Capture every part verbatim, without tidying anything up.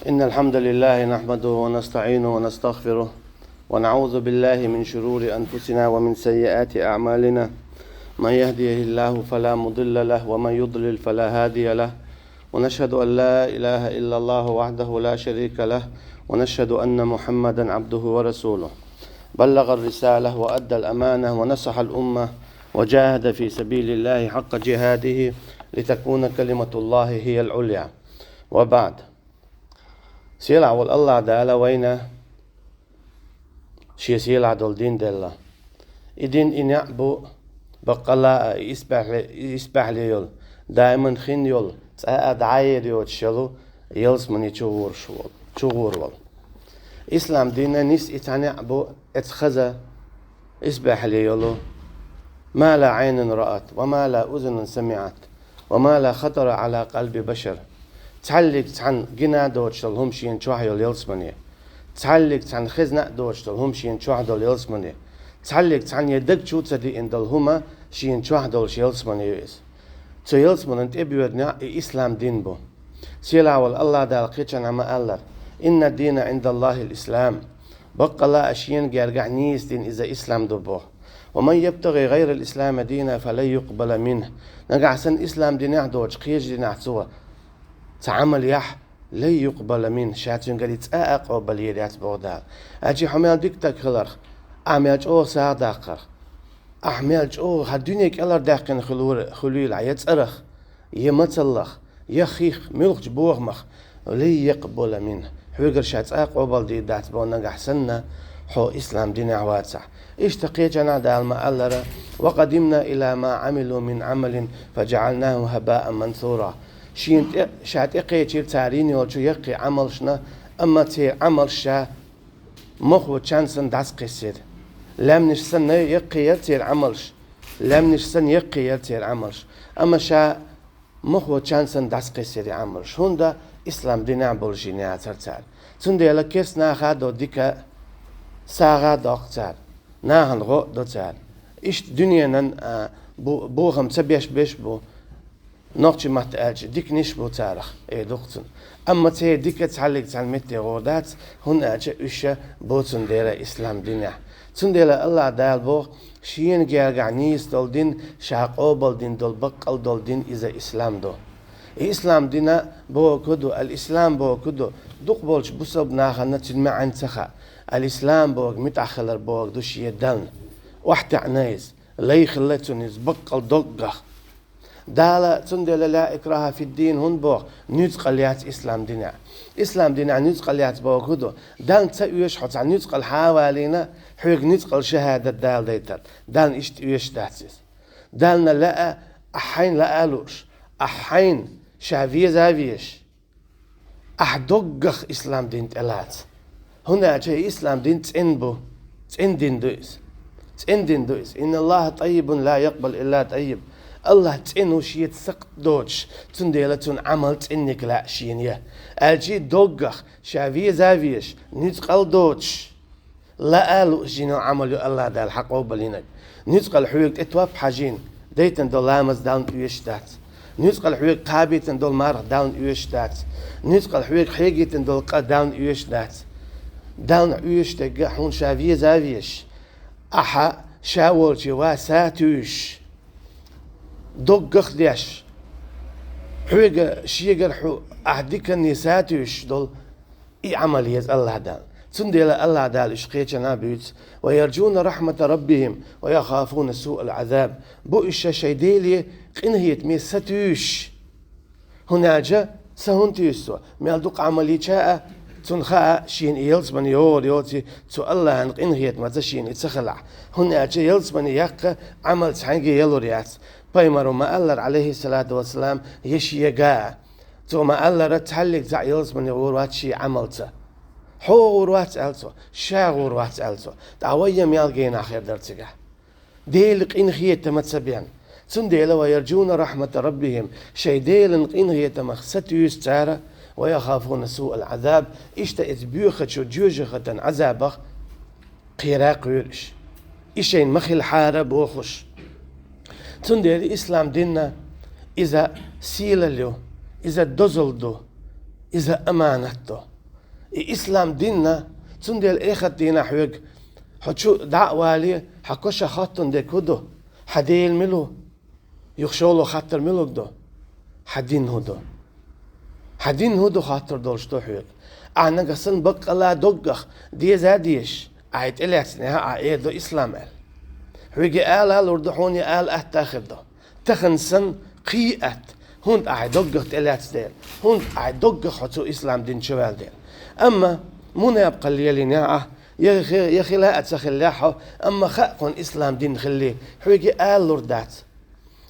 إن الحمد لله نحمده ونستعينه ونستغفره، ونعوذ بالله من شرور أنفسنا ومن سيئات أعمالنا. من يهده الله فلا مضل له، ومن يضلل فلا هادي له. ونشهد أن لا إله إلا الله وحده لا شريك له، ونشهد أن محمدا عبده ورسوله. بلغ الرسالة وأدى الأمانة ونصح الأمة وجاهد في سبيل الله حق جهاده لتكون كلمة الله هي العليا. وبعد. Сийлахь волу АллахӀ Дала вайна Шен сийлахь долу дин делла. И дин, и неӀ бу баккъалла а, и исбаьхьле-, и исбаьхьле йолу, даиман хин йолу, цкъа а дӀаер йоцуш йолу ялсамане чугӀур волу, чугӀур волу. Ислам динан нис и цхьа неӀ бу, эцу хаза исбаьхьле йолу: «ما لا عين رأت، وما لا أذن سمعت، وما لا خطر على قلب بشر». Цхьаллиг цхьаьна гина а доцуш долу хӀума шена чохь йолу ялсамане. Цхьаллиг цхьаьна хезна а доцуш долу хӀума шена чохь долу ялсамане. Цхьаллиг цхьаьна я даг чу а ца диъна долу хӀума шена чохь долуш ялсамане ю иза. Цу ялсаманан тӀебоьду неӀ и ислам дин бу. Сийлахь волу АллахӀ Дала кхечанхьа ма-аллара: «إن الدين عند الله الإسلام». Баккъалла а шена гергахь нийса дин иза ислам ду боху. «ومن يبتغ غير الإسلام دينا فلن يقبل منه». Нагахь санна ислам динехь доцуш кхечу динехь цо ца Ӏамал яхь, «لن يقبل منه», ша цуьнгара и цкъа а къобал йийр яц боху Дала. Аьлча хьо мел дика стаг хиларх, ахь мел чӀогӀа сагӀа даккхарх, ахь мел чӀогӀа хьан дуьне кӀелхьардаьккхина хуьлур-, хуьлийла ахь я цӀарах, я мацаллах, я хих, муьлххачу бохамах, «لن يقبل منه», хьоьгара ша цкъа а къобал дийр дац боху нагахь санна, хьо ислам динехь вацахь. Иштта кхечанхьа Дала ма-аллара: «وقدمنا إلى ما عملوا من عمل فجعلناه هباء منثورا». Шена тӀе, ша тӀекхечира цара йина йолчу яккхий Ӏамалшна, амма церан Ӏамалш ша мохо чан санна дӀасакхиссира. Лаьмнаш санна яккхий яра церан Ӏамалш. Лаьмнаш санна яккхий яра церан Ӏамалш. Амма ша мохо чан санна дӀасакхиссира и Ӏамалш. ХӀунда? Ислам динехь болуш йина яцара цара. Цундела керста наха а до дика, сагӀа а доккху цара. Нахана гӀо а до цара. Иштта дуьненан, а, бу-, бохам ца беш беш бу. Нохчийн матта аьлча, диканиш бу царах, эр ду-кх цунна. Амма церан дика цхьаллиг цхьана метте гӀур дац, хӀунда аьлча уьш ша бу цундела ислам динехь. Цундела АллахӀ Дала боху, шена гергахь нийса долу дин, ша къобал дина долу баккъал долу дин иза ислам ду. И ислам дина боху ду, ал-ислам боху ду, дукхахболчу бусалба нахана цуьнан маьӀна ца хаьа. Ал-ислам боху муьтӀахь хилар боху ду шен Дална. ОхьатаьӀна иза, лай хилла цунна иза баккъал доггах. Дала цундела «لا إكراه في الدين» хӀунда боху, нуьцкъала яц ислам динехь. Ислам динехь нуьцкъала яц боху ду, Дална ца оьшу хьо цхьа нуьцкъала хьан а валийна, хьоьга нуьцкъала шахӀадат Дала дайтар. Дална иштта оьшуш дац иза. Дална лаа, ахь хьайна лаа а лууш, ахь хьайна ша веза а везаш, ахь доггах ислам дин тӀелаца. ХӀунда аьлча и ислам дин цӀена бу, цӀена дин ду иза. ЦӀена дин ду иза. «إن الله طيب لا يقبل إلا طيب». АллахӀ цӀена ву, шеца сакхт доцуш, цундела цуьнан Ӏамал цӀенниг лаьа шена я. Аьлча и доггах, ша веза а везаш, нуьцкъала доцуш, лаа а лууш йина Ӏамал ю АллахӀ Дала хьан къобалйинарг. Нуьцкъала хьоьга тӀе топ хьажийна дайтина долу ламаз Дална оьшуш дац. Нуьцкъала хьоьга кхабийтина долу марха Дална оьшуш дац. Нуьцкъала хьоьга хьегийтина долу къа Дална оьшуш дац. Дална оьшуш дерг а хьуна ша веза а везаш, ахьа ша волчу ва сатуьйсуш, доггах а деш, хьоьга шегара хьу ахь диканний сатуьйсуш долу и Ӏамал еза АллахӀ Дала. Цундела АллахӀ Дала уьш кхечанхьа буьйцу: «ويرجون رحمة ربهم ويخافون سوء العذاب». Бу уьш ша шайн Деле къинхетаме сатуьйсуш. ХӀунда аьлча са хӀунда туьйсу цо? Мел дукха Ӏамал йича а, цунна хаьа, шена и ялсамане йогӀур йоций, цу АллахӀан къинхетамаца шена и ца хилахь. ХӀунда аьлча ялсамане яккха Ӏамал цхьаьнгге ялур яц. Пайхамаро ма-аллара, Ӏалайхиссалату вассалам, я шега а. Цо ма-аллара, цхьаллиг цхьаъ ялсамане гӀур вац шен Ӏамалца. Хьо гӀур вац, аьлла цо, ша гӀур вац, аьлла цо. ТӀаккха вай я мел генахь хир дара цигахь? Делан къинхетам ца бен. Цундела: «ويرجون رحمة ربهم», шайн Делан къинхетамах сатуьйсу цара, «ويخافون سوء العذاب», иштта иза боьхачу жоьжахатан Ӏазабах кхера а кхоьру уьш, и шайна ма хилахьара бохуш. Цундела ислам дин а иза сийлалла ю, иза дозалла ду, иза аманат ду. И ислам дин а, цундела эхарт дийнахь хьоьга хьо чу дӀа а вале, хьан кошах хоттун дерг хӀун ду? Хьан Дела мила ву? Юха шолгӀа хаттар мила ду? Хьан дин хӀун ду? Хьан дин хӀун ду хоттур долуш ду хьоьга. Ахьа нагахь санна баккъалла доггах деза а дезаш, ахьа тӀелаьцнехьа, ахьа эр ду ислам аьлла. Хьоьга ала а лур ду, хьуна ала атта а хир ду. Тахана санна кхин а атта, хӀунда ахьа доггах тӀелаьцна дела, хӀунда ахьа доггах хьо цу ислам дин чу ваьлла дела. Амма мунепакъалла лелийнехь ахьа, я хи-, я хила а ца хиллехь хьо, амма хаьа хьуна ислам дин хилли, хьоьга ала лур дац.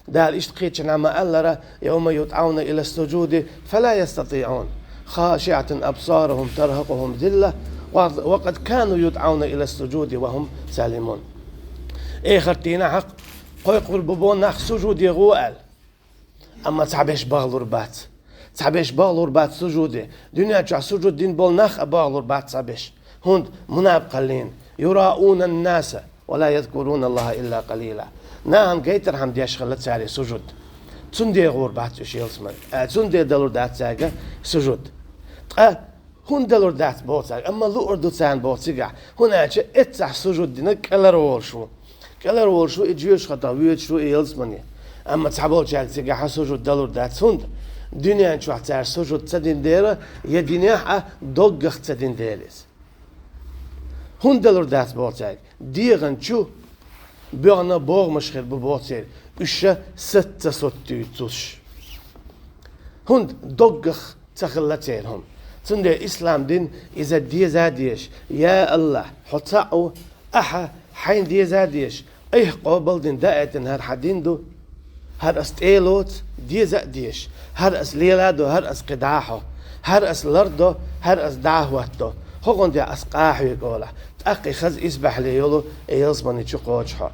Дала иштта кхечанхьа ма-аллара: «يوم يدعون إلى السجود فلا يستطيعون خاشعة أبصارهم ترهقهم ذلة وقد كانوا يدعون إلى السجود وهم سالمون». Эхарт дийнахь хьакха кхойкхур бу боху нах сужуде гӀо аьлла. Амма цхьаберш бахлур бац. Цхьаберш бахлур бац сужуде. Дуьнен чохь сужуд дина болу нах а бахлур бац цхьаберш. ХӀунда мунепакъаллина: «يراءون الناس ولا يذكرون الله إلا قليلا». Нахана гайтархьама деш хилла цара сужуд. Цундела гӀур бац уьш ялсамани. А, цундела далур дац цаьрга сужуд. Ткъа хӀунда далур дац боху цаьрга, амма луур ду царна боху цигахь, хӀунда аьлча эццахь сужуд динарг кӀелара волуш ву. КӀелара волуш ву и, жоьжахатех воьдуш ву и ялсамани. Амма цхьаболчаьрга цигахь сужуд далур дац, хӀунда дуьнен чохь цара сужуд ца дина дела, я динехь а, доггах ца дина дела иза. ХӀунда далур дац боху цаьрга? ДегӀан чу боьгӀна богӀамаш хир бу боху церан, уьш ша саца ца соттуьйтуш. ХӀунда доггах ца хилла церан хӀума. Цундела ислам дин иза деза а дезаш: «Я АллахӀ, хьо цхьаъ ву, ахьа хьайна деза а дезаш, айхьа къобалдина даийтина хӀара хьан дин ду. ХӀара ас тӀе а лоцу, деза а дезаш, хӀара ас лела а до, хӀара ас кхидӀа а хьо, хӀара ас лар а до, хӀара ас дӀа а хӀоттадо. ХӀокхунна тӀехь ас къа а хьоьгу олахь». ТӀаккха и хаза исбаьхьале йолу и ялсамани чу кхочу хьо.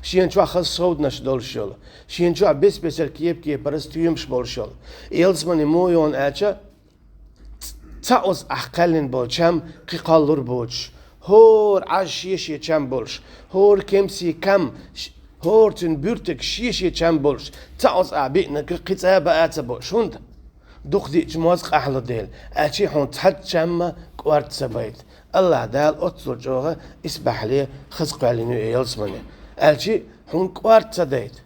Шена чохь хаза совданаш долуш йолу, шена чохь бес-бесара кеп-кепара стоьмаш болуш йолу. И ялсамани муха йолу аьлча, ц-, цхьа оцу ахь кхаьллина болу чам кхин кхоллур боцуш, хӀора Ӏаж шен-шен чам болуш, хӀора кемсийн кам, ш-, хӀора цуьнан буьртиг шен-шен чам болуш, цхьа оцу ахь биънарг кхин цӀа а баа а ца боош, хӀунда? Дукха диъча моз къахьлу дела, аьлча хьуна цхьацца чамма кӀорта ца байта. АллахӀ Дала оццул чӀогӀа исбаьхьале хаза кхоьллина ю и ялсамани, аьлча хьуна кӀорта ца дайта.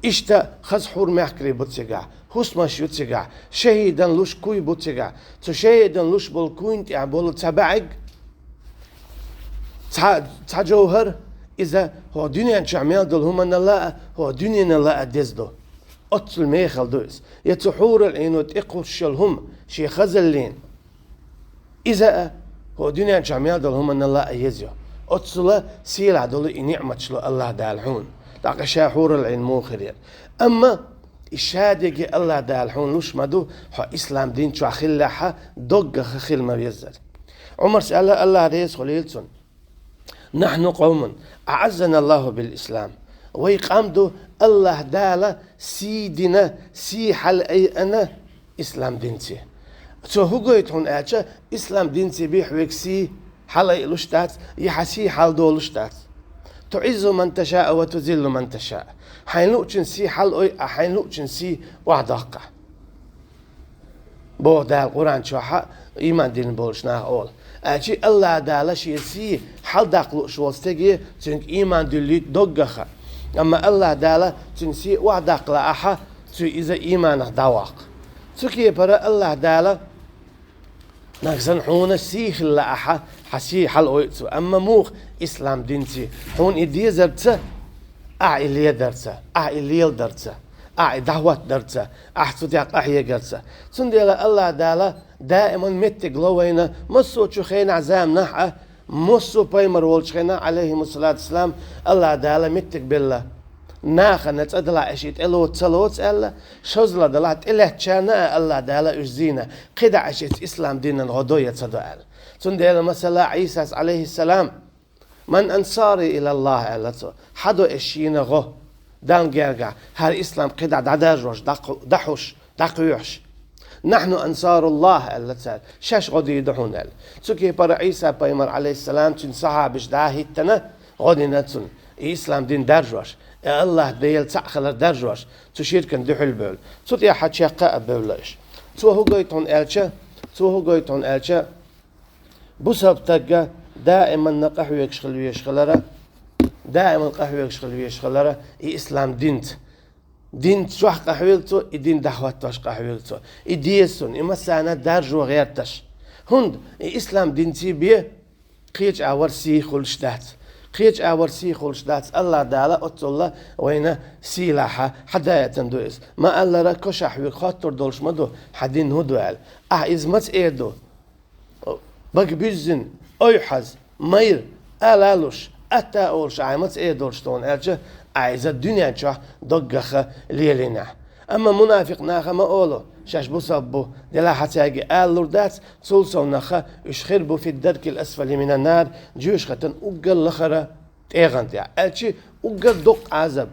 Иштта хаза хьур мехкарий бу цигахь, хӀусамаш ю цигахь, шахӀидан луш куй бу цигахь. Цу шахӀидан луш болу куйна тӀехь болу цхьа бӀаьрг, цхьа, цхьа жовхӀар, иза хӀокху дуьнен чохь мел долу хӀуманал а, хӀокху дуьненал а деза ду. Оццул мехала ду иза. Я цу хьурул Ӏийно тӀекхуссуш йолу хӀума шен хазаллина, иза а хӀокху дуьнен чохь мел долу хӀуманал а еза ю. Оццул сийлахь долу и ниъматаш ло АллахӀ Дала хьуна. ТӀаккха ша хьурул Ӏийн муха хир яра? Амма и шадерг АллахӀ Дала хьуна луш ма ду, хьо ислам дин чохь хиллехьа, доггах хила ма веззара. Ӏумарс аьлла, АллахӀ реза хуьлийла цунна: «نحن قوم أعزنا الله بالإسلام». Вай къам ду, АллахӀ Дала сий дина, сий хьалаайъина ислам динца. Цо хӀун гойту хьуна аьлча, ислам динца бен хьоьга сий хьалаайъалуш дац, я хьан сий хьаладолуш дац. «تعز من تشاء وتذل من تشاء». Хьайна луучун сий хьалаойъу, хьайна луучун сий охьадоккху. Боху Дала Къуръан чохь а, ийман дина болчу наха олу. Аьлча АллахӀ Дала шен сий хьаладаккха лууш волу стеге, цуьнга ийман дуьллуьйту доггах а. Амма АллахӀ Дала цуьнан сий охьадаккха лаахь, цуьнан иза ийманах дӀавоккху. Цу кепара АллахӀ Дала нагахь санна хьуна сий хила лаахь, хьан сий хьалаойъу цо. Амма муха? Ислам динца. Хьуна и дезарца, ахь и ледарца, ахь и леладарца, ахь и дӀахӀоттадарца, ахь цу тӀехь къахьегарца. Цундела АллахӀ Дала даиман меттиг ло вайна, массо а чу хенахь, заманахь а, массо а пайхамар волчу хенахь, Ӏалайхимуссалату вассалам, АллахӀ Дала меттиг белла. Нахана цӀа далахь, аша и тӀелоцу, ца лоцу аьлла, шозлагӀа далахь, тӀелаьцначарна а АллахӀ Дала уьш зийна, кхидӀа аша иза ислам динан гӀо до я ца до аьлла. Цундела, масала, Ӏийсас, Ӏалайхиссалам: «من أنصاري إلى الله», аьлла цо. «Хьан до аша шена гӀо Далла гергахь, хӀара ислам кхидӀа дӀадаржош, дӀакху-, дӀахьуш, дӀакхоьхьуш?» «نحن أنصار الله», аьлла цара, «шаьш гӀо дийр ду хьуна», аьлла. Цу кепара Ӏийса пайхамар, Ӏалайхиссалам, цуьнан сахьабаш дӀа а хӀиттина, гӀо дина цунна, и ислам дин даржош, и АллахӀ Дела цхьаъ хилар даржош, цу ширкана дуьхьал бевлла. Цу тӀехь чекх а бевлла уьш. Цо хӀун гойту хьуна аьлча, цо хӀун гойту хьуна аьлча, Бусалба стага даиманна къахьоьгуш хила везаш хилара, даиман къахьоьгуш хила везаш хилара и ислам динца. Динца чохь къахьоьгу цо, и дин дӀахӀоттош къахьоьгу цо. И деза цунна, и массарна даржо гӀерташ. ХӀунда и ислам динций бен кхечу агӀор сий хуьлуш дац. Кхечу агӀор сий хуьлуш дац, АллахӀ Дала оццул вайна сийлахь хьадаийтина ду иза. Ма-аллара, кошахь хьоьга хоттур долуш ма ду, хьан дин хӀун ду аьлла. Ахьа иза маца эр ду? Бага буьззина, ой хьаза, майра, ала а луш, атта а олуш, ахьа маца эр долуш ду хьуна аьлча, ахьа иза дуьнен чохь доггаха лелийнехь. Амма мунафикъ наха ма олу, шаьш бусалба бу, делахь а цаьрга ала лур дац, цул совнаха уьш хир бу фи ддаркил асфали минан нар, жоьжахатин уггар лахара тӀегӀан тӀехь. Аьлчи уггар доккха Ӏазаб,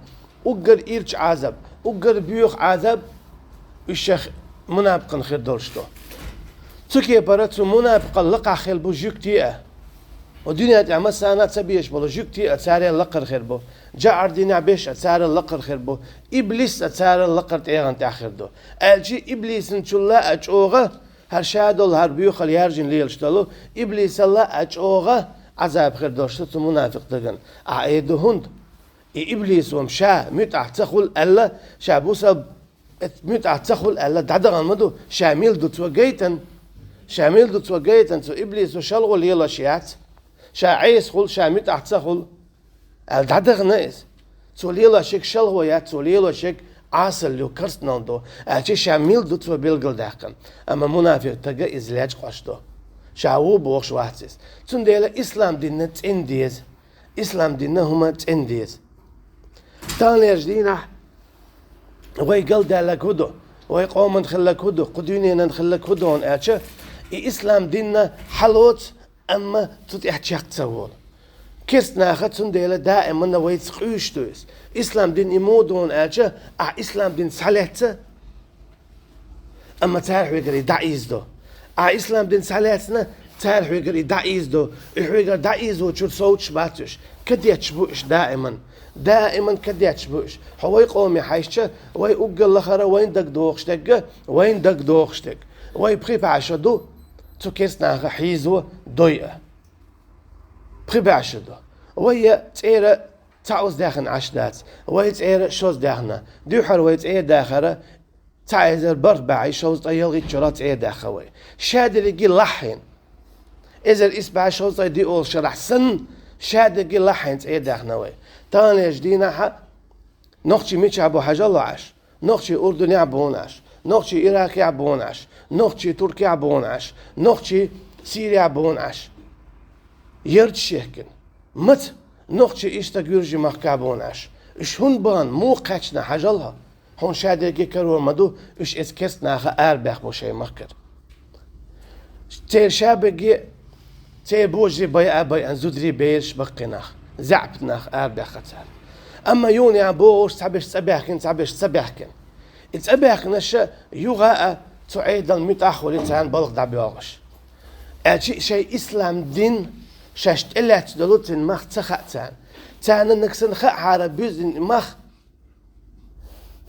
уггар ирча Ӏазаб, уггар боьха Ӏазаб уьш шех мунапикъан хир долуш ду. Цу кепара цу мунапикъал лакхахь хир бу жуьгти а. Ва дуьнен тӀехь массарна а ца безаш болу жуьгти а царел лакхара хир бу. ЖаӀар динехь беш а царел лакхара хир бу. Иблис а царел лакхара тӀегӀан тӀехь хир ду. Аьлчи иблисанчулла а чӀогӀа, хӀара ша долу, хӀара боьхалла яржина лелаш долу, иблисалла а чӀогӀа Ӏазаб хир долуш ду цу мунафикъ дагана. Ахьа эр ду хӀунда? И иблисо ша муьтӀахь ца хуьлу аьлла, ша бусалба муьтӀахь ца хуьлу аьлла, дӀадахана ма ду, ша мила ду цо гайтина. Ша мила ду цо гайтина, цу иблисо шалхо лелош яц. Ша Ӏеса хуьлу, ша муьтӀахь ца хуьлу аьлла, дӀадахана иза. Цо лелош ерг шалхо яц, цо лелош ерг Ӏесалла ю, керстаналла ду. Аьлчи ша мила ду цо билгалдаьккхина. Амма мунафикъ стага иза лечкъош ду. Ша ву бохуш вац иза. Цундела ислам динна цӀена деза. Ислам динна хӀума цӀена деза. Таханлерчу дийнахь вай галдаьлларг хӀун ду, вай къоман хилларг хӀун ду, кху дуьненан хилларг хӀун ду хьуна аьлча, и ислам динна хьалоцу, амма цу тӀехь чекх ца волу. Керста наха цундела даиманна вайца къуьйсуш ду иза. Ислам дин и муха ду хьуна аьлча, ахьа ислам дин схьалаьцна, амма цара хьоьгара и дӀаийзадо. Ахьа ислам дин схьалаьцна, цара хьоьгара и дӀаийзадо. И хьоьгара дӀаийзочуьра совцуш бац уьш. Кадетташ бу уьш даиман. Даиман кадетташ бу уьш. Хьо вай къоме хьаьжча, вай уггар лахара вайна дагадогӀуш дерг, вайна дагадогӀуш дерг. Вай пхи бӀе шо ду, цу керста наха хьийзо дойа. Пхи бӀе шо ду. Вай я цӀера цхьаъ уза даьхна Ӏаш дац. Вай цӀера шозза даьхна. Дуьххьара вай цӀера дахара цхьа эзар бархӀ бӀе шовзткъе ялхитта шарахь цӀера даьхна вай. Шадерриге лахьийна. Эзар исс бӀе шовзткъе диъолгӀачу шарахь санна, шадерриге лахьийна цӀера даьхна вай. Таханлерчу дийнахьа нохчий мичахь бу хьажал Ӏаш? Нохчий Урдунехь бу хьуна Ӏаш, нохчий Иракехь бу хьуна Ӏаш, нохчий Туркехь бу хьуна Ӏаш, нохчий Сирехь бу хьуна Ӏаш. Ярташ ехкина. Маца? Нохчий иштта Гуьржийн махкахь бу хьуна Ӏаш. Уьш хӀунда бахана, муха кхаьчна хьажал хьо? Хьуна шадерриге карор ма ду, уьш эцу керста наха арабаьхна бу шайн махкара. Церан шаберриге, церан божарий байа а байина, зударий, бераш, баккхий нах, заьӀап нах арабаьхна цара. Амма юха а бохуш цхьаберш цӀа баьхкина, цхьаберш ца баьхкина. И цӀа баьхкинарш юха а цу Ӏедална муьтӀахь а хуьлий царна балха дӀабоьлхуш. Аьлча шайн ислам дин шаьш тӀелаьцна долу цуьнан мах ца хаьа царна. Царна нагахь санна хаьахьара буьззина мах,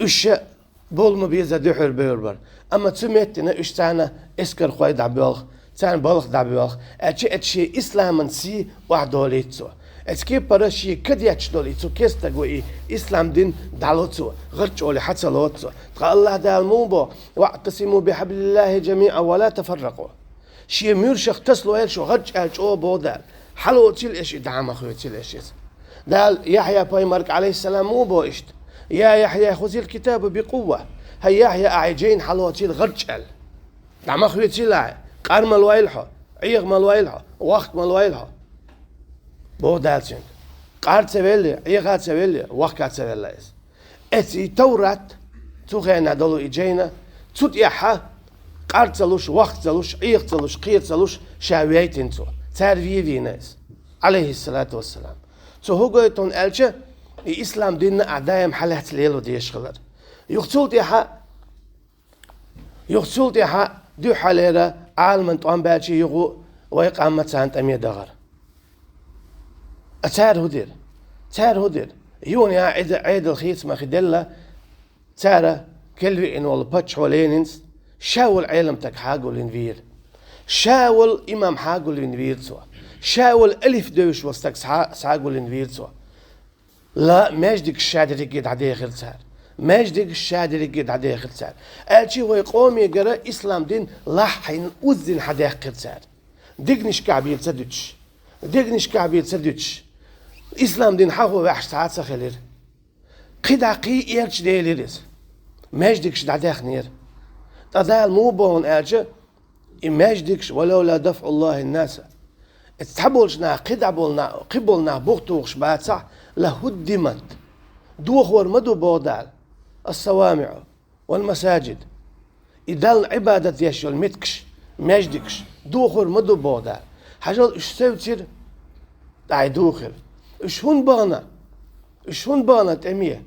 уьш ша болу ма беза дуьхьал бевр бара. Амма цу меттана уьш царна эскархой дӀабоьлху, царна балха дӀабоьлху, аьлча эцу шен исламан сий охьадолуьйту цо. Эцу кепара шен кадетташ долу и цу керста стага и ислам дин дӀало цо, гӀарчӀоле хьа ца лоцу цо. Тхан АллахӀ Дала муха боху: «ВаӀтасиму бихьаблиллахӀи жамиӀан ва ла тафарракъу». Шен муьршах тасалойла шу гӀарчӀ аьлла чӀогӀа боху Дала. Хьалоцийла аша и, дӀа ма хоьцийла аша иза. Дала Яхьъя пайхамарга, Ӏалайхиссалам, муха боху иштта: «Я Яхьъя, хузил китаба бикъувва». ХӀай Яхьъя, ахьа и жайна хьалоцийла гӀарчӀ аьлла. ДӀа ма хоьцийла ахьа, къар ма лойла хьо, Ӏеха ма лойла хьо, вахка ма лойла хьо. Боху Дала цуьнга. Къар ца велли, Ӏеха ца велли, вахка ца велла иза. Эцу и Таврат, цу хенахь долу и жайна, цу тӀехьа къар ца луш, вахка ца луш, Ӏеха ца луш, кхера ца луш, ша вейтина цо. Цара вен вийна иза, Ӏалайхиссалату вассалам. Цо хӀун гойту хьуна аьлча, и ислам динна ахь даим хьалаьцна лело дезаш хилар. Юха цул тӀехьа, юха цул тӀехьа дуьххьалера Ӏаламан тӀом баьлча юха вай къам а царна тӀаме дахара. А цара хӀун дира? Цара хӀун дира? Юха а Ӏеда-, Ӏедал хийцамах и делла, цара кхел веана волу паччахьо Ленинс ша волу Ӏеламстаг хьагулйина вийра. Ша волу имам схьагулвина вийра цо. Ша волу алиф девзаш волу стаг схьа-, схьагулвина вийра цо. Ла, маьждигаш шадерриге дӀадехира цара. Маьждигаш шадерриге дӀадехира цара. Аьлча вай къомегара ислам дин лахьийна, уззина схьадаьккхира цара. Дегнашкахь бен ца дуьтуш. Дегнашкахь бен ца дуьтуш. Ислам дин схьахо ваьхьаш цхьа а ца хилира. КхидӀа кхин а эрча делира иза. Маьждигаш дӀадаьхнера. Ткъа Дала муха боху аьлча, и маьждигаш, «ولولا دفع الله الناس». Иза цхьаболчу наха, кхидӀа болу на-, кхин болу нах бух тухуш бацахь, «لهدمت». Дохор ма ду, боху Дала. «الصوامع والمساجد». И Далла Ӏибадат деш йолу меттигаш, маьждигаш, дохор ма ду, боху Дала. Хьажал, уьш севцира, тӀаьхьа духира. Уьш хӀунда бахана? Уьш хӀунда бахана тӀаме?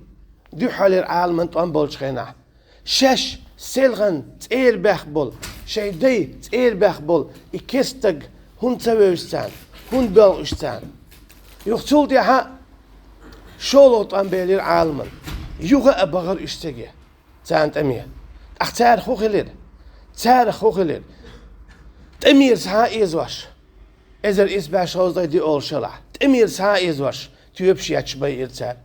Дуьххьарлера Ӏаламан тӀом болчу хенахь. Шаьш селхана цӀера баьхна болу, шайн дай цӀера баьхна болу и керста стаг хӀунда ца вевза царна? ХӀунда боьлху уьш царна? Юха цул тӀаьхьа шолгӀа тӀом белира Ӏаламан. Юха а бахара уьш цигахь царна тӀаме. ТӀаккха царах хӀун хилира? Царах хӀун хилира? ТӀамера схьа а эзош, эзар исс бӀе шовзткъе диъолу шалахь, тӀамера схьа а эзош, тоьпаш етташ байира цара.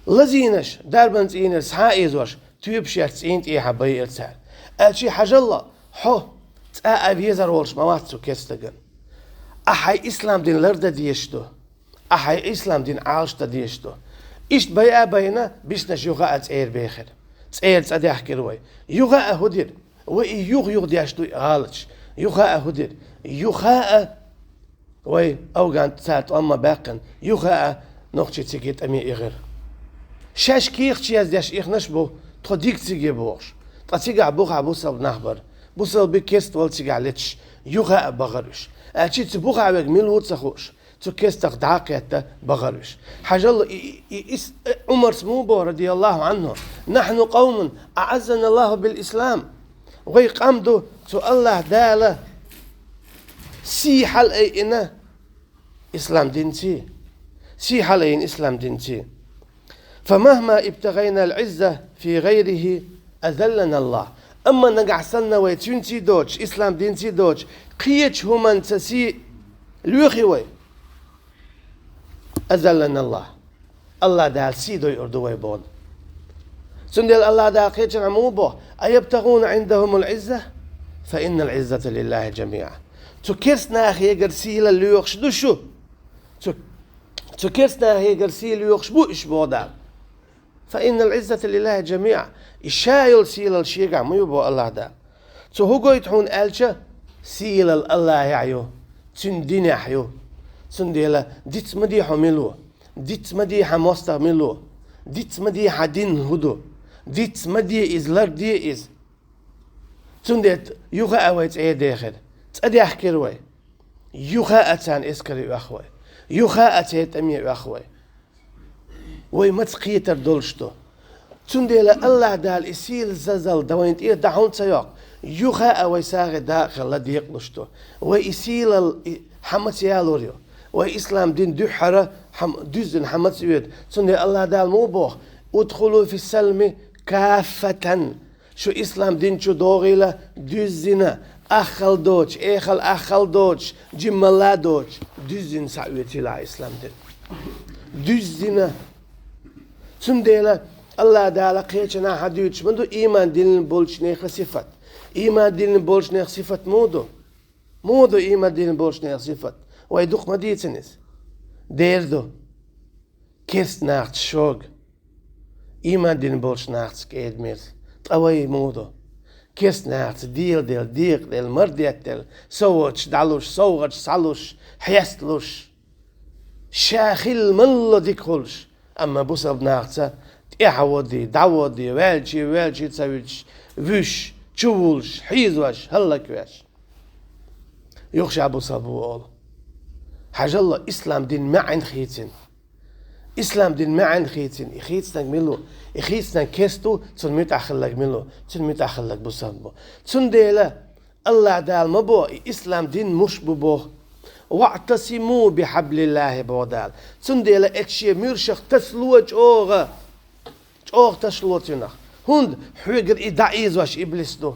Лазийнаш, дарбан цӀийнера схьа а эзош, тоьпаш етташ цӀийнан тӀехьа байира цара. Аьлча хьажал, хьо цкъа а везар волуш ма вац цу керста стагана. Ахь хьайн ислам дин лардан дезаш ду. Ахь хьайн ислам дин Ӏалашдан дезаш ду. Иштта байа а байна, биснарш юха а цӀера бехира. ЦӀера цӀа даьхкира вай. Юха а хӀун дира? Вай и юха-юха деш ду и гӀалаташ. Юха а хӀун дира? Юха а вай, афган цара тӀом ма баьккхина, юха а нохчий цига тӀаме ихира. Шаьш кехат чу яздеш ихнарш бу, тхо дика цига бохуш. Ткъа цигахь бухахь бусалба нах бара. Бусалба, керста вала цигахь леташ, юха а бахара уьш. Аьлча цу бухахь верг мила ву ца хууш, цу керстах дӀа а кхетта бахара уьш. Хьажал, и, и, и, ис-, э, Ӏумарс муха боху, радияллаху Ӏанху: «نحن قوم أعزنا الله بالإسلام». Вай къам ду, цу АллахӀ Дала сий хьалаайина ислам динций. Сий хьалаайина ислам динций. «فمهما ابتغينا العزة في غيره أذلنا الله». Амма нагахь санна вай цуьнций доцуш, ислам динций доцуш, кхечу хӀуманца сий лоьхи вай, «أذلنا الله». АллахӀ Дала сий дойур ду вай боху. Цундела АллахӀ Дала кхечанхьа муха боху: «أيبتغون عندهم العزة فإن العزة لله جميعا». Цу керста нахегара сийлалла лоьхуш ду шу? Цу, цу керста нахегара сий лоьхуш бу уьш, боху Дала? «فإن العزة لله جميعا». И ша йолу сийлалла шегахь ма ю, боху АллахӀ Дала. Цо хӀун гойту хьуна аьлча, сийлалла АллахӀехь ю, Цуьнан динехь ю. Цундела диц ма де хьо мила ву, диц ма де хьан мостагӀа мила ву, диц ма де хьан дин хӀун ду, диц ма де иза, ларде иза. Цундела юха а вай цӀера дехира, цӀа даьхкира вай. Юха а царна эскаре оьху вай. Юха а церан тӀаме оьху вай. Вай маца кхетар долуш ду? Цундела АллахӀ Дала и сийлалла дан вайна тӀера дӀа хьуна ца йоккху. Юха а вай сагӀина дакъа хила декъалуш ду. Вай и сийлалла, и хьан маца ялор ю? Вай ислам дин дуьххьара хьан, дуьззина хьан маца оьду? Цундела АллахӀ Дала муха боху: «ادخلوا في السلم كافة». Шу ислам дин чу догӀийла дуьззина, аххал доцуш, эхал аххал доцуш, жиммалла доцуш, дуьззина схьаоьцийла ислам дин. Дуьззина. Цундела АллахӀ Дала кхечанхьа хьан дуьйцуш ма ду ийман диллина болчу нехан сифат. Ийман диллина болчу нехан сифат муха ду? Муха ду ийман диллина болчу нехан сифат? Вай дукха ма дийцина иза. Дера ду. Керста нахаца шога, ийман дина болчу нахаца кӀеда-мерза. Ткъа вай муха ду? Керста нахаца деладелла, декъаделла, мардеттаделла, совгӀаташ дӀалуш, совгӀаташ схьалуш, хьесталуш, ша хилла малла дика хуьлуш, амма бусалба нахаца тӀаьхьаводи, дӀаводи, ваьлчий, ваьлчий ца вуьтуш, вуьш, чувуллуш, хьийзош, хӀаллаквеш. Юха ша бусалба ву олу. Хьажал, ислам дин маьӀна хийцина. Ислам дин маьӀна хийцина, и хийцинарг мила ву? И хийцинарг керста ву, цунна муьтӀахь хилларг мила ву? Цунна муьтӀахь хилларг бусалба ву. Цундела АллахӀ Дала ма боху, и ислам дин муш бу боху. «واعتصموا بحبل الله», боху Дала. Цундела эцу шен муьршах тасало чӀогӀа. ЧӀогӀа тасало цуьнах. ХӀунда хьоьгара и дӀаийзош иблис ду.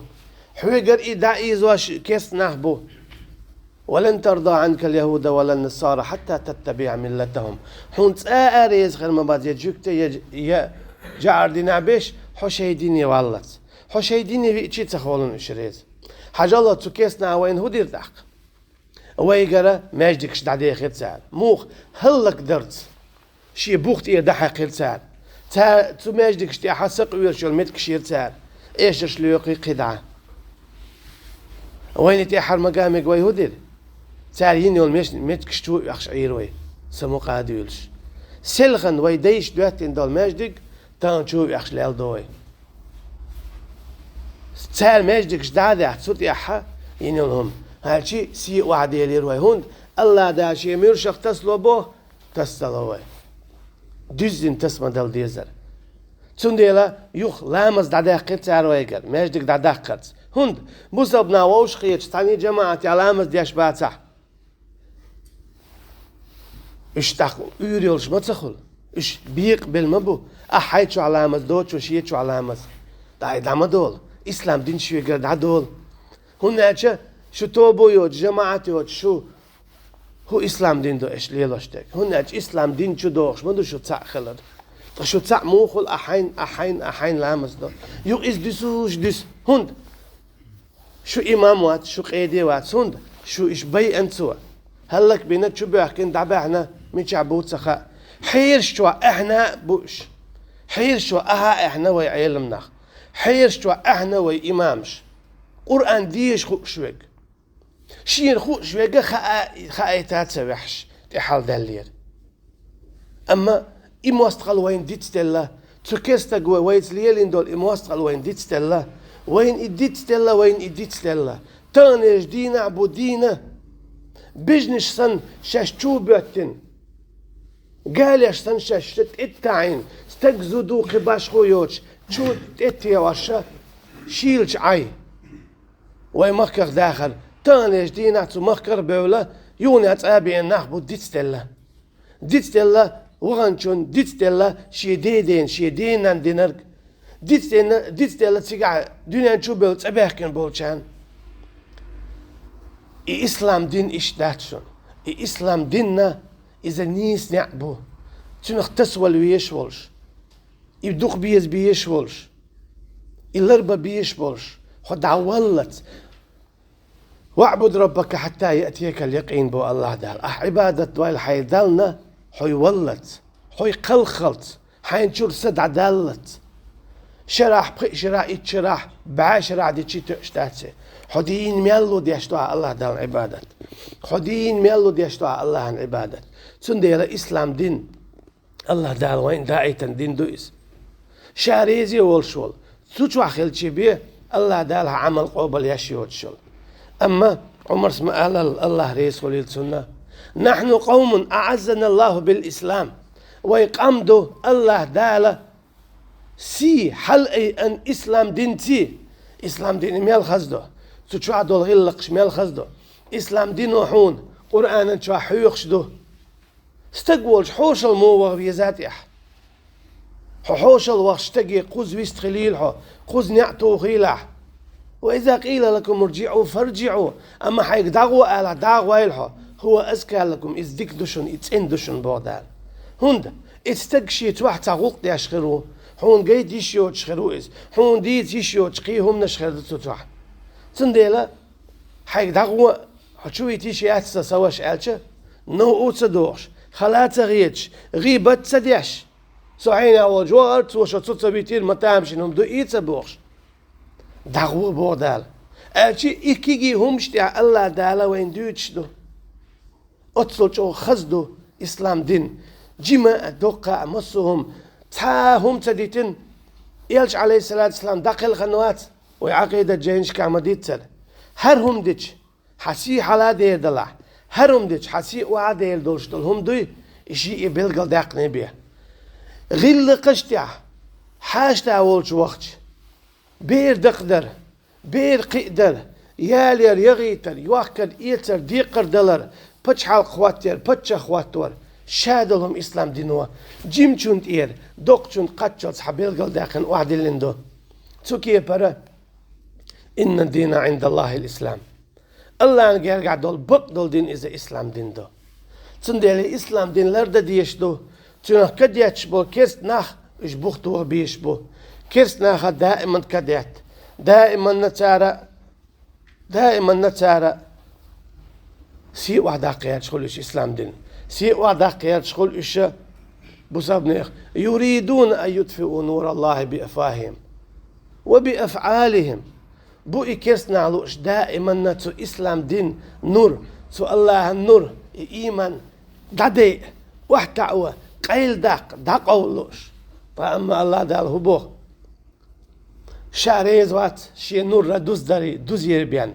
Хьоьгара и дӀаийзош керста нах бу. ولن ترضى عنك اليهود ولا النصارى حتى تتبع ملتهم. Хьуна цкъа а реза хир ма бац я жугтий, я, я жаӀар динах беш, хьо шоай дине валлалц. Хьо шоай дине виъча а ца хилар уьш реза. Хьажал, цу керстанаша вайна хӀун дира тӀаккха? Вайгара маьждигаш дӀадехира цара. Муха? ХӀаллакдарца. Шен бух тӀера дӀахьаькхира цара. Цара цу маьждигаш тӀехьа сакъоьруш йола меттигаш йира цара. Эшарш лоькхий кхидӀа. Вайна тӀехьара мага-мега вай хӀун дира? Цара йина йола меш-, меттигаш чу а оьхуш Ӏийра вай, самукъа а дуьйлуш. Селхан вай дайша доьттина дола маьждиг тахана чу а оьхуш лелдо вай. Цара маьждигаш дӀа а даьхьа, цу тӀехьа йина йола хӀума. ХӀаьлча сий а охьаделира вай. ХӀунда? АллахӀ Дала шен муьршах тасалу боху, тасалу вай. Дуьззина таса ма дала дезара. Цундела юха ламаз дӀадаьккхира цара вайгара, маьждиг дӀадаккхарца. ХӀунда? Бусалба нах вовшахкхеташ цхьана жамаӀатехь ламаз деш бацахь, уьш тӀаккха уьйр йолуш ма ца хуьлу. Уьш бекъабелла ма бу. Ахь хьайн чохь ламаз доцуш, шен чохь ламаз. ДӀа, дӀа ма долу. Ислам дин шуьгара дӀадолу. ХӀунда аьлча шу тоба йоцуш, жамаӀат йоцуш, шу хӀун ислам дин ду аша лелош дерг? ХӀунда аьлча ислам дин чу догӀуш ма ду шу цхьаъ хилар. Ткъа шу цхьаъ муха хуьлу, ахь хьайн, ахь хьайн, ахь хьайн ламаз до? Юха иза дуьсуш дуьсу. ХӀунда? Шу имам вац, шу къеди вац, хӀунда? Шу уьш байъина цо. ХӀаллакбина, чубоьхкина, дӀабаьхьна, мичахь бу ца хаьа. Хьераш чохь ахьна а бу уьш. Хьераш чохь ахьа а ахьна вай Ӏеламнах. Хьераш чохь ахьна вай имамаш. Къуръан дезаш хууш верг. Шена хууш верг а хаа-, хаийта а ца ваьхьаш, тӀехьалдаьллера. Амма и мостагӀалла вайна дицделла, цу керстаго вайца лелийна долу и мостагӀалла вайна дицделла, вайна и дицделла, вайна и дицделла. Таханлерчу дийнахь бу дийна, бежнаш санна шаьш чу а боьттина, галеш санна шаьш тӀеттаӀийна, стаг, зуда, кхин башхо йоцуш, чу тӀеттаӀош шийлачу Ӏай. Вай махках дахар, таханлерчу дийнахь цу махкара бевлла, юха а цӀа а беана нах бу дицделла. Дицделла ваханчунна, дицделла шен ден-дена, шен ден-нанна динарг, дицденна, дицделла цигахь дуьнен чу бевлла цӀа баьхкина болчарна. И ислам дин иштта дац шуна. И ислам динна иза нийса неӀ бу. Цуьнах тасавала везаш волуш, и дукха беза безаш волуш, и ларбан безаш болуш, хьо дӀаваллалц. «ВаӀбуд раббака хьатта яътиякал якъин», бо АллахӀ Дала. Ахь Ӏибадат дойла хьайн Дална, хьо валлалц, хьо кхалххалц, хьайн чуьра са дӀадаллалц. Шарахь, пхи шарахь, итт шарахь, бӀе шарахь дичи тоьаш дац. Хьо дийна мел ву деш ду ахь АллахӀ Дална Ӏибадат. Хьо дийна мел ву деш ду ахь АллахӀан Ӏибадат. Цундела ислам дин АллахӀ Дала вайна даийтина дин ду иза. Ша реза а волуш волу, цу чохь хилча бен АллахӀ Дала хьан Ӏамал къобал еш йоцуш йолу. Амма Ӏумарс ма аллал, АллахӀ реза хуьлийла цунна: «Нахьну къавмун аӀаззаналлахӀу бил ислам». Вай къам ду, АллахӀ Дала сий хьалаайъина ислам динций. Ислам дин мел хаза ду? Цу чохь долу гӀиллакхаш мел хаза ду? Ислам дино хьуна Къуръанан чохь хьоьхуш ду. Стаг волчу хьошалла муха ваха веза тӀехь? Хьо хьошалла вахча стаге кхузза вистхилийла хьо, кхузза неӀ тухийлахь. «Ва иза къийла лакум ирджиӀу, фарджиӀу», амма хьайга дӀагӀо алахь, дӀагӀойла хьо. «ХӀува азка лакум», иза дика ду шуна, и цӀена ду шуна, боху Дала. ХӀунда? И стаг шен чохь цхьа гӀуллакх деш хир ву, хьуна гайта йиш йоцуш хир ву иза, хьуна дийца йиш йоцуш кхин хӀуманаш хир ду цу чохь. Цундела хьайга дӀагӀо, хьо чу вита йиш яц сан, сан ваша аьлча, новкъа ца дохуш, хала ца хеташ, гӀийбат ца деш, со хьенех волчу вахара, цо шо цу ца витийра, ма тамашийна хӀума ду и ца бохуш, дӀагӀо, боху Дала. Аьлча и кегий хӀумаш тӀехь АллахӀ Дала вайна дуьйцуш ду. Оццул чӀогӀа хаза ду ислам дин. Жима а, доккха а, массо а хӀума. Цхьа а хӀума ца дитина, Элча, Ӏалайхиссалату вассалам, дӀакхелхина вац, вай Ӏакъидат жайнашкахь ма-дийццара. ХӀара хӀума дича, хьан сий хьала дер далахь, хӀара хӀума дича, хьан сий охьа дер долуш долу хӀума дуй, и шиъ и билгалдаьккхина бен. ГӀиллакхаш тӀехь хьашташ волчу вахча, бер дакхадар, бер кхиадар, ялаяр, яхийтар, йохкар, эцар, декхар далар, пачхьалкх хӀоттаяр, паччахь хӀоттавар, ша долу хӀума ислам дино, жимачунна тӀера, доккхачунна кхаччалц хьан билгалдаьккхина охьадиллина ду. Цу кепара: «Инна дина Ӏиндаллахил ислам». Аллахьан гергахь долу бакъ долу дин иза ислам дин ду. Цундела ислам дин лардан дезаш ду. Цунах кадетташ болу керста нах, уьш бух тоха безаш бу. Керста наха даиман кадетта. Даиманна цара, даиманна цара сий охьадаккха гӀерташ хуьлу уьш ислам дин. Сий охьадаккха гӀерташ хуьлу уьш бусалбанех. «Юридуна ан ютфиу нураллахи би афвахихим ва би афӀалихим». Бу и керста нах лууш даиманна цу ислам дин нур, цу Аллахьан нур, и ийман дӀадайа, охьатаӀо, къайладаккха, дӀакъовла лууш. Ткъа амма Аллахь Дала хӀун боху? Ша реза вац шен нур дуздари-, дузъяр бен.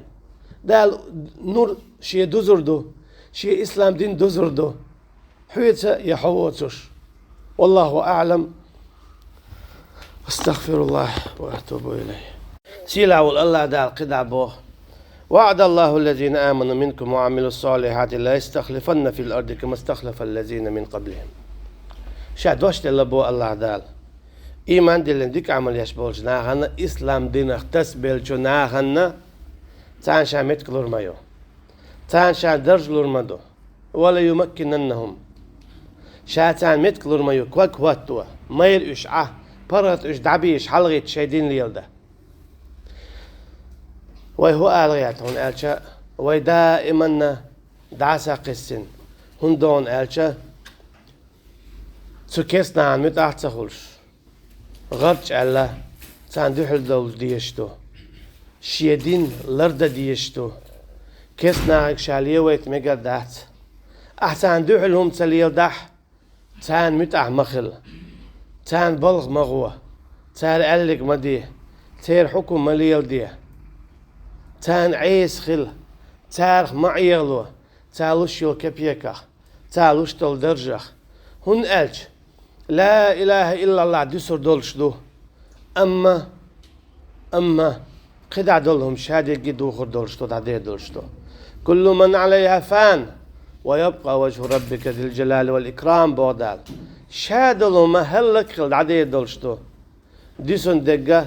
Дала нур шен дузур ду, шен ислам дин дузур ду. Хьоьца я хьо воцуш. Валлаху аӀлам. Астагфируллах ва атубу илайх. Сийлахь волу Аллахь Дала кхидӀа боху: «وعد الله الذين آمنوا منكم وعملوا الصالحات ليستخلفن في الأرض كما استخلف الذين من قبلهم». Ша дош делла боху Аллахь Дала. Ийман диллина дика Ӏамал еш болчу нахана, ислам динах тасабеллачу нахана, царна ша меттиг лур ма ю. Царна ша дарж лур ма ду. «وليمكننهم». Ша царна меттиг лур ма ю, ког хӀотто, майра уьш Ӏа, паргӀат уьш дӀабийша, хьалагӀитта шайн дин леладан. Вай хӀун ала гӀерта хьуна аьлча, вай даиманна дӀа а сакхиссина, хӀунда хьуна аьлча, цу керста нахана муьтӀахь а ца хуьлуш, гӀарч аьлла, царна дуьхьал довла дезаш ду. Шен дин лардан дезаш ду. Керста нахе ша лелавайта мегар дац. Ахь царна дуьхьал хӀума ца леладахь, царна муьтӀахь ма хила. Царна балха ма гӀо. Цара аьлларг ма де. Церан хьукам ма леладе. Царна Ӏеса хила. Царах ма Ӏехало. Цара луш йолу кепеках, цара луш долу даржах. ХӀунда аьлча, ла илаха иллаллах дуьсур долуш ду. Амма, амма, кхидӀа долу хӀума ша дерриге а духур долуш ду, дӀадер долуш ду. «كل من عليها فان ويبقى وجه ربك ذو الجلال والإكرام», боху Дала. Ша долу хӀума хӀаллакьхила дӀадер долуш ду. Дуьсун дерг а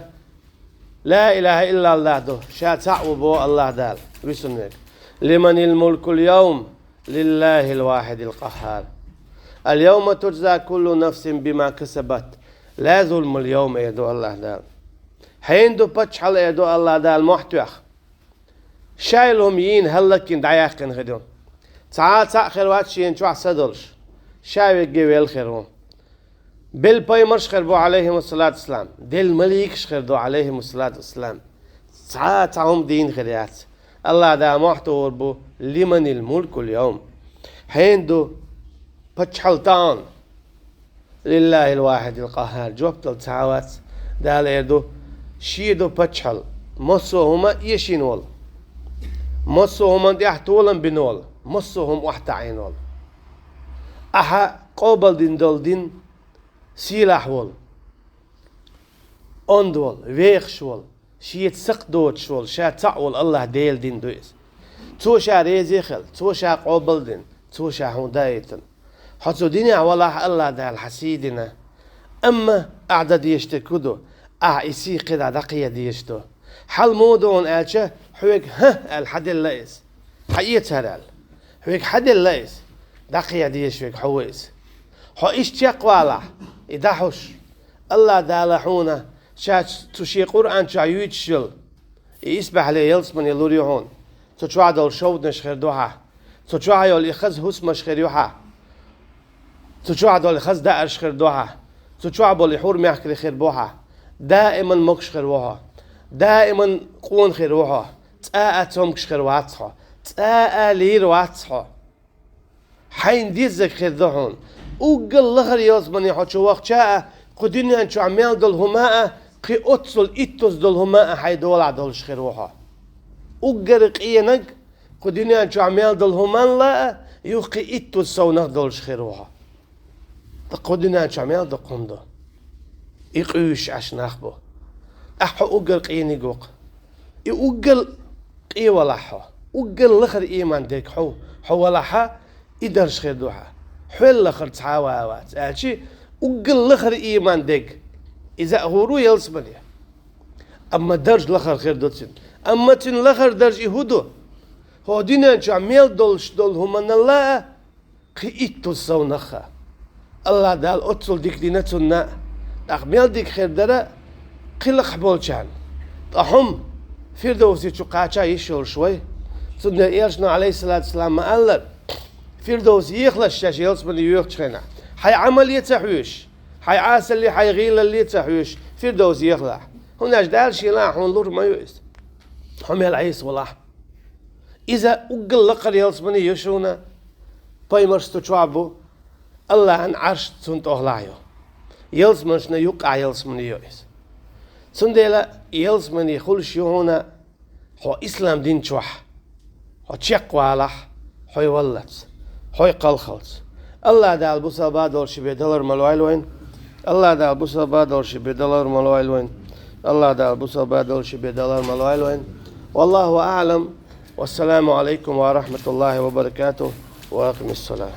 ла илаха иллаллах ду, ша цхьаъ ву боху Аллахь Дала, висинверг. «لمن الملك اليوم؟ لله الواحد القهار. اليوم تجزى كل نفس بما كسبت لا ظلم اليوم», эр ду Аллахь Дала. Хьенан ду паччахьалла, эр ду Аллахь Дала, мохь тоьхна. Ша йолу хӀума йийна, хӀаллакйина, дӀаяьккхина хир ю. Цхьа а цхьаъ хир вац шена чохь са долуш. Ша верриге велла хир ву. Белла пайхамарш хир бу, Ӏалайхимуссалату вассалам. Делла маликаш хир ду, Ӏалайхимуссалату вассалам. Цхьа а цхьа хӀума дийна хир яц. Аллахь Дала мохь тухур бу: «لمن الملك اليوم؟» Хьенан ду паччахьалла тахана? «لله الواحد القهار». Жоп дала цхьа а вац. Дала эр ду: шен ду паччахьалла, массо а хӀума эшийна волу, массо а хӀуманна тӀехь толам бина волу, массо а хӀума охьатаӀийна волу. Ахьа къобалдина долу дин сийлахь волу, онда волу, вехаш волу, шеца сакхт доцуш волу, ша цхьаъ волу Аллахь Делан дин ду иза. Цо ша реза а хилла, цо ша къобалдина, цо ша хьуна даийтина. Хьо цу динехь валахь, Аллахь Дала хьан сий дина. Амма ахь дан дезаш дерг хӀун ду? Ахь и сий кхидӀа дӀакхеда дезаш ду. Хьал муха ду хьуна аьлча, хьоьга «хӀа» аьлла хьаделла иза. Хьаэца хӀара аьлла. Хьоьга хьаделла иза. ДӀакхеда дезаш верг хьо ву иза. Хьо иштта чекхвалахь, и дӀахьуш, Аллахь Дала хьуна ша цу шен Къуръан чохь юьйцуш йолу и исбаьхьале, ялсамане лур ю хьуна. Цу чохь долу шовданаш хир ду хьан. Цу чохь йолу и хаза хӀусамаш хир ю хьан. Цу чохь долу хаза даарш хир ду хьан. Цу чохь болу и хьур мехкарий хир бу хьан. Даиман могуш хир ву хьо. Даиман къона хир ву хьо. Цкъа а цомгуш хир вац хьо. Цкъа а лийр вац хьо. Хьайна деззарг хир ду хьуна. Уггар лахара ялсамане хьо чу вахча а, кху дуьнен чохь мел долу хӀума а, кхин оццул иттаза долу хӀума а хьайн долахь долуш хир ву хьо. Уггар къенаг кху дуьнен чохь мел долу хӀуманна а юха кхин иттаза совнах долуш хир ву хьо. Ткъа кху дуьнен чохь мел дукха хӀума ду? И къуьйсуш Ӏаш нах бу. Ахь хьо уггар къениг ву-кх. И уггар къен валахь хьо. Уггар лахара ийман дерг хьо, хьо валахьа, и дарж хир ду хьан. Хьол лахара цхьа а ван вац. Аьлчи, уггар лахара ийман дерг, иза а гӀур ву ялсамане. Амма дарж лахара хир ду цуьнан. Амма цуьнан лахара дарж и хӀун ду? ХӀо динан чохь мел долуш долу хӀуманал а кхин итталц совнаха. АллахӀ Дала оццул дика дина цунна, тӀаккха мел дика хир дара кхин лакхахь болчарна. Ткъа хӀума Фирдовси чу кхача йиш йолуш вай. Цундела Элчано, Ӏалайхиссалату вассалам, ма-аллара, Фирдовс ехалаш шаьш ялсамани йоьхучу хенахь. Хьайн Ӏамале ца хьоьжуш, хьайн Ӏасалле, хьайн гӀийлалле ца хьоьжуш, Фирдовс ехалахь. ХӀунда аьлча Дала Шен лаахь хьуна лур ма ю иза. Хьо мел Ӏеса валахь. Иза уггар лакхара ялсамани ю шуна, пайхамарш цу чохь бу, АллахӀан Ӏарш цунна тӀехь ю. Ялсаманашна юккъехь ялсамани ю иза. Цундела ялсамани хуьлуш ю хьуна хьо ислам дин чохь, хьо чекхвалахь, хьо валлалц, хьо кхалхалц. АллахӀ Дала бусалба долуш бен далар ма лойла вайн. АллахӀ Дала бусалба долуш бен далар ма лойла вайн. АллахӀ Дала бусалба долуш бен далар ма лойла вайн. Валлаху аӀлам. Вассаламу Ӏалайкум ва рахматуллахи ва баракатух. Ва акъимиссалат.